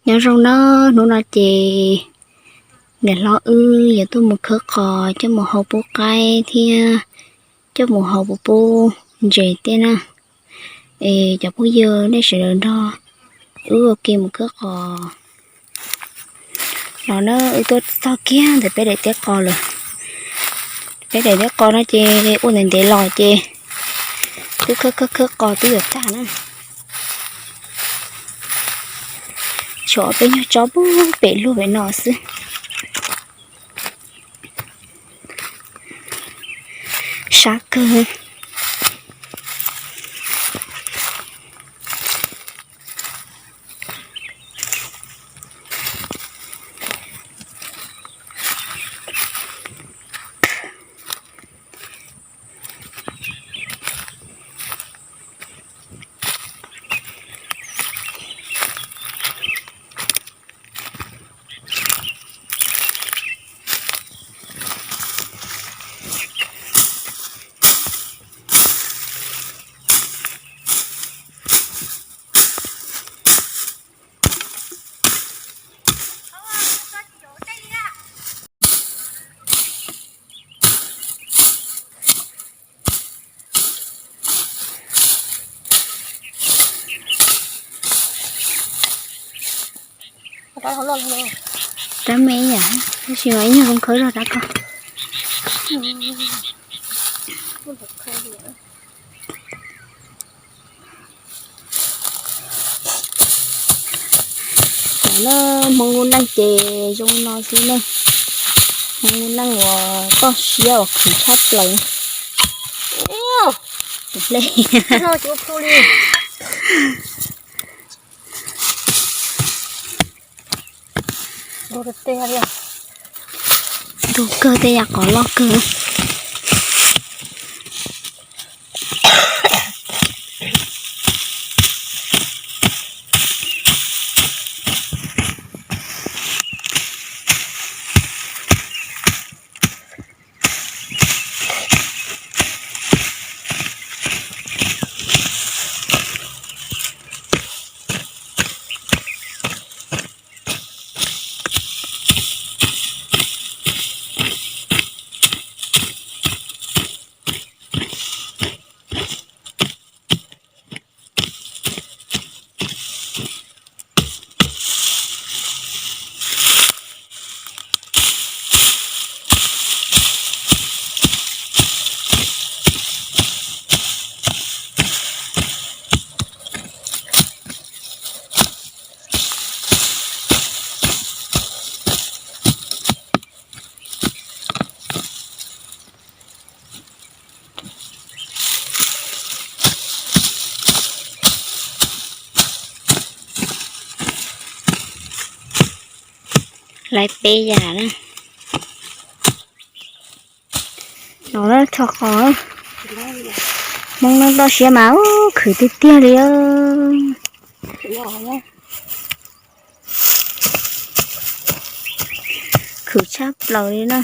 Nyob zoo na, hnub no ces niam hlob wb yuav tuaj mus khawb qos coj mus hau pub qaib thiab coj mus hau pub ntses tej na. Es cov phooj ywg nej sawv daws nrog wb ua ke mus khawb qos. No na, wb tuaj txog kiag ntawm peb daim teb qos lawm. Peb daim teb qos no ces ua ntev ntev los ces twb khawb khawb khawb qos twb yuav tag na. Tshuav peb nyuag tsob pub pem luaj pem no xwb. Sab kawg. Rab me yam, tab sis mas ib nyuag zoo khawb zog rab ko. Tam na, Hmoob lub neej ces zoo no xwb na. Hmoob lub neej uas toj siab uas khwv tshaj plaws. Hle. Ntuj kawg, tej yam qos loj kawg. Laiv peb yam na. No na, tho qos. Hmoob neej toj siab mas khwv tiag tiag li. Khwv tshaj plaws li na.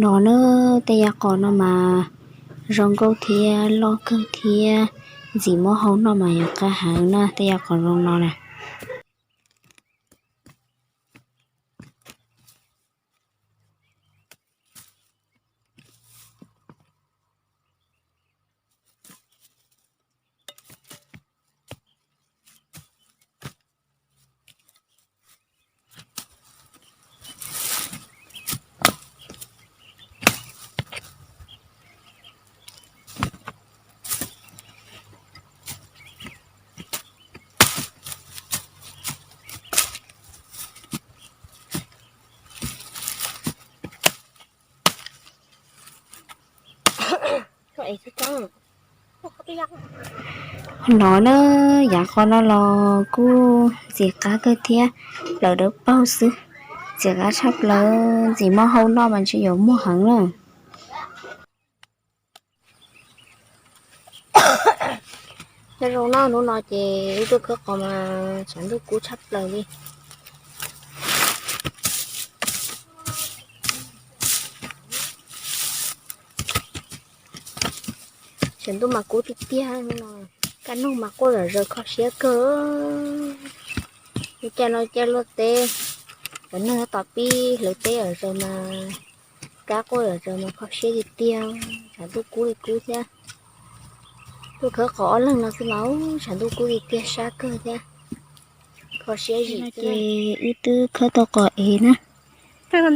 No na, tej yav qos no mas zoo nkauj thiab loj kawg thiab, ntxim muab hau noj mas yuav qab heev na, tej yav qos zoo no na. No na, yav qos no los kuj ntxim qab kawg thiab, plaws dawb paug xwb. Ntxim qab tshaj plaws, ntxim muab hau noj mas ntshe yuav muag heev na. Nyob zoo na, hnub no ces wb tuaj khawb qos mas tshav ntuj kub tshaj plaws li. Tshav ntuj mas kub tiag tiag, kaj ntug mas quaj zom zaws kho siab kawg. Lub caij no caij luaj teb, cov neeg tom pib hlawv teb zom zaws mas kab quaj zom zaws mas kho siab tiag tiag, tshav ntuj kub li kub thiab. Tuaj khawb qos ob leeg no xwb mas tshav ntuj kub li tiag sab kawg thiab. Kho siab zim thiab. Ces wb twb khawb tau qos ev na.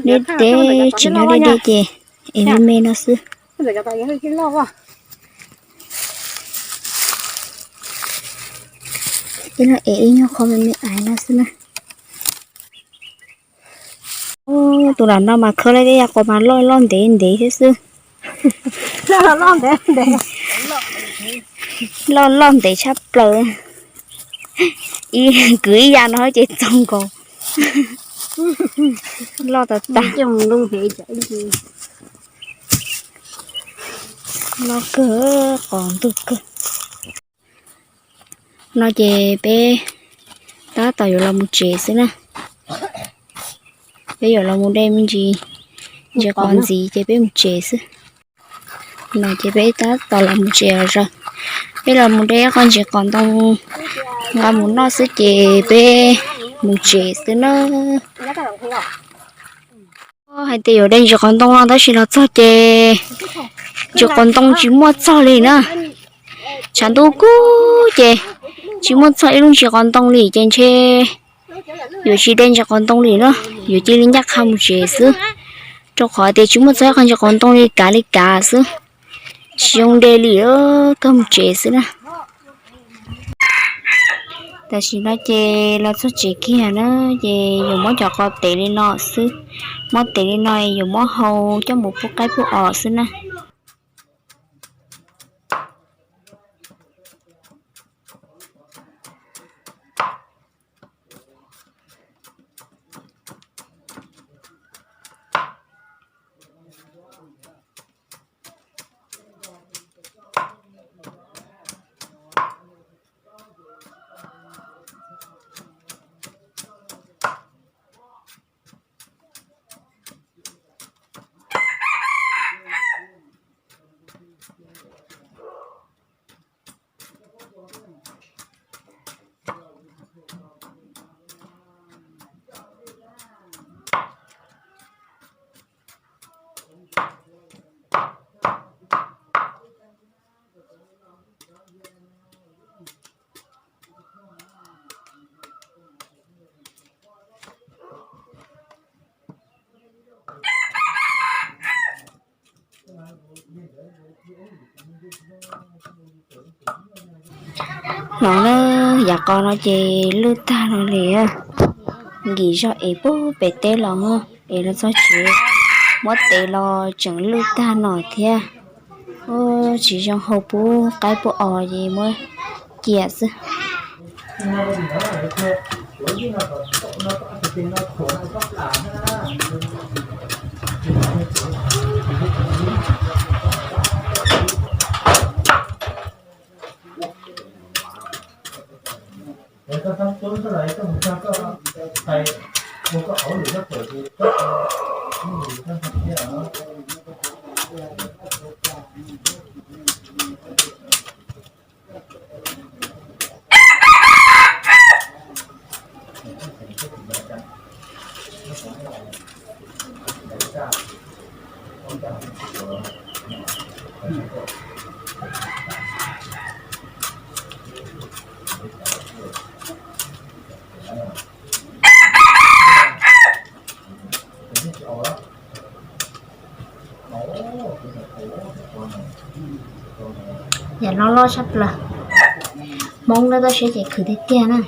Deb deb tsis nyob deb deb ces ev me me no xwb. Ces no ev ib nyuag qho me me aiv no xwb na. Tus lam no mas khawb lawm tej yav qos mas loj loj ntev ntev thiab xwb. Loj loj ntev tshaj plaws. Ib kwv ib yav no ces txaus nkaus. Loj tas tas. Loj kawg, qos ntug kawg. No ces peb tab tom yuav los mus tsev xwb na. Peb yuav los mus de me ntsis ntsis qos ntxiv ces peb mus tsev xwb. No ces peb tab tom los mus tsev os. Peb los mus de ib qho ntsis qos ntoo nqa mus noj xwb ces peb mus tsev xwb na. Hais tias yuav de ntsis qos ntoo no tab sis los txog ces ntsis qos ntoo tsis muaj txog li na. Tshav ntuj kub ces tsis muaj txog ib lub ntsis qos ntoo li ces ntshe yuav tsis de ntsis qos ntoo li na, yuav cia li ncaj qha mus tsev xwb. Rau qhov tias tsis muaj txog ib qho ntsis qos ntoo li, kav li kav xwb, tsis zoo de li, kawg mus tsev xwb na. Tam sim no ces los txog tsev kiag na, ces yuav muab cov qos tev li no xwb, muab tev li no yuav muab hau coj mus pub qaib pub os xwb na. No na, yav qos no ces lwj tag no li, nkim zog ev pub pem teb los, ev los txog tsev, muab tev los tseem lwj tag no thiab. Tsis zoo hau pub qaib pub os ces muab cia xwb. Yam no loj tshaj plaws. Hmoob loj toj siab ces khwv tiag tiag na.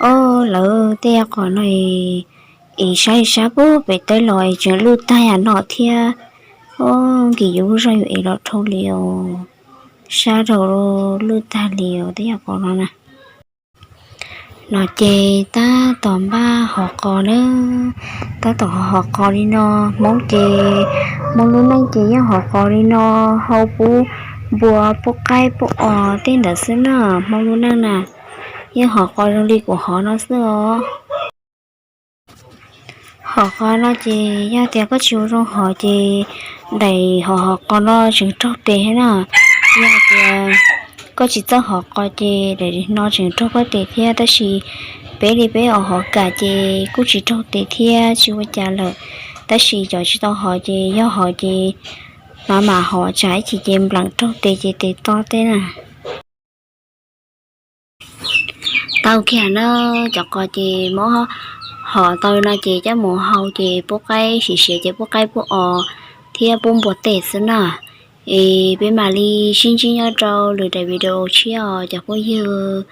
Ob, lawv tej yam qhov no es sab sab pub pem teb los es tseem luj tag yam no thiab. Ob, nkim yus lub zog yus es los dhau li os. Sab dhau, luj tag li os tej yam qhov no na. No ces tab tom npaj hov qos na. Tab tom hov qos li no, Hmoob ces, Hmoob lub neej ces yeej hov qos li no, hau pub npua pub qaib pub os tej ntawd xwb na. Hmoob lub neej na, yeej hov qos zoo li kuv hov no xwb os. Hov qos no ces yog tias koj tsis ua zoo hov ces daim hov hov qos no tseem raug tes thiab na. Yog tias koj tsis txawj hov qos ces daim no tseem raug koj tes thiab, tab sis peb li peb os hov kam ces kuj tsis raug tes thiab tsis ua cas lawm. Tab sis cov tsis tau hov ces yog hov ces mam mam hov tsam ib chim ces npleem raug tes ces tes to tej na. Tau kiag na, cov qos ces muab hov tau no ces coj mus hau ces pub qaib, siav siav ces pub qaib pub os thiab pub npua tej xwb na. Es peb mam li sib ntsib nyob rau lwm daim video tshiab os cov phooj ywg.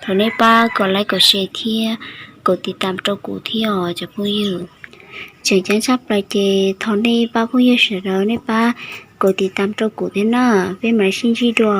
Thov nej pab kom like kom share thiab kom tiv tam rau kuv thiab os cov phooj ywg. Tseem ceeb tshaj plaws ces thov nej pab phooj ywg sawv daws nej pab kom tiv tam rau kuv thiab na. Peb mam li sib ntsib dua.